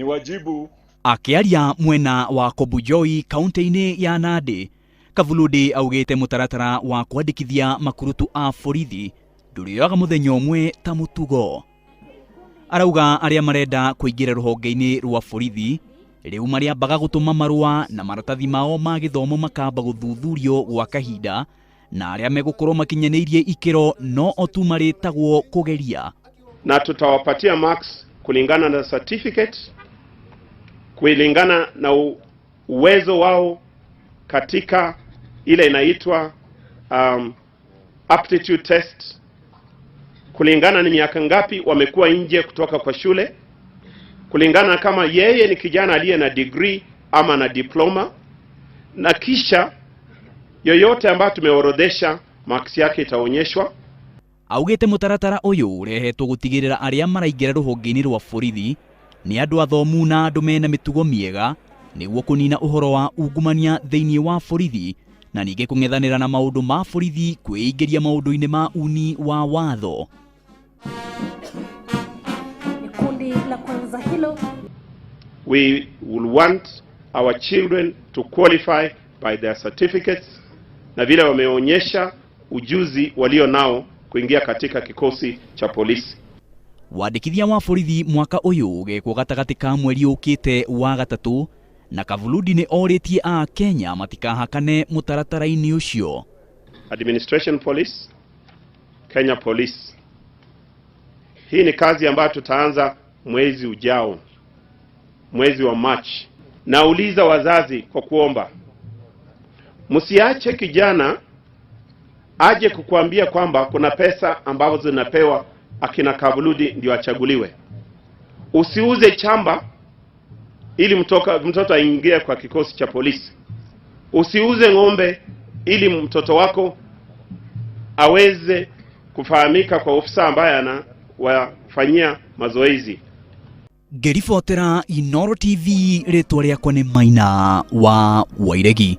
Ni wajibu Akĩaria mwena wa Kobujoi kaunti-inĩ ya Nandi, Kavuludi augĩte mũtaratara wa kwandĩkithia makurutu a borithi ndũrĩoyaga mũthenya ũmwe ta mũtugo. Arauga arĩa marenda kũingĩra rũhonge-inĩ rwa borithi rĩu marĩambaga gũtũma marũa na maratathi mao ma gĩthomo makamba gũthuthurio gwa kahinda, na arĩa megũkorwo makinyanĩirie ikĩro no o tu marĩtagwo kũgeria. Na tutawapatia marks kulingana na certificate, kulingana na uwezo wao katika ile inaitwa aptitude test, kulingana ni miaka ngapi wamekuwa nje kutoka kwa shule, kulingana kama yeye ni kijana aliye na degree ama na diploma, na kisha yoyote ambayo tumeorodhesha marks yake itaonyeshwa. Augĩte mũtaratara ũyũ ũrehetwo gũtigĩrĩra arĩa maraingĩra rũhonge-inĩ rwa borithi nĩ andũ athomu na andũ mena mĩtugo mĩega, nĩguo kũnina ũhoro wa ungumania thĩinĩ wa borithi na ningĩ kũng'ethanĩra na maũndũ ma borithi kwĩingĩria maũndũ-inĩ ma uni wa watho. Kundi la kwanza hilo. We will want our children to qualify by their certificates na vile wameonyesha ujuzi walio nao kuingia katika kikosi cha polisi. Wandĩkithia wa borithi mwaka ũyũ ũgekwo gatagatĩ ka mweri ũkĩte wa gatatũ, na Kavuludi nĩ orĩtie a Kenya matikahakane mũtaratara-inĩ ũcio. Administration Police, Kenya Police. Hii ni kazi ambayo tutaanza mwezi ujao, mwezi wa March. Nauliza wazazi kwa kuomba, msiache kijana aje kukuambia kwamba kuna pesa ambazo zinapewa akina Kavuludi ndio achaguliwe. Usiuze chamba ili mtoto aingie kwa kikosi cha polisi. Usiuze ng'ombe ili mtoto wako aweze kufahamika kwa ofisa ambaye anawafanyia mazoezi. Ngĩribotera Inooro TV, rĩtwa rĩakwa nĩ Maina wa Wairegi.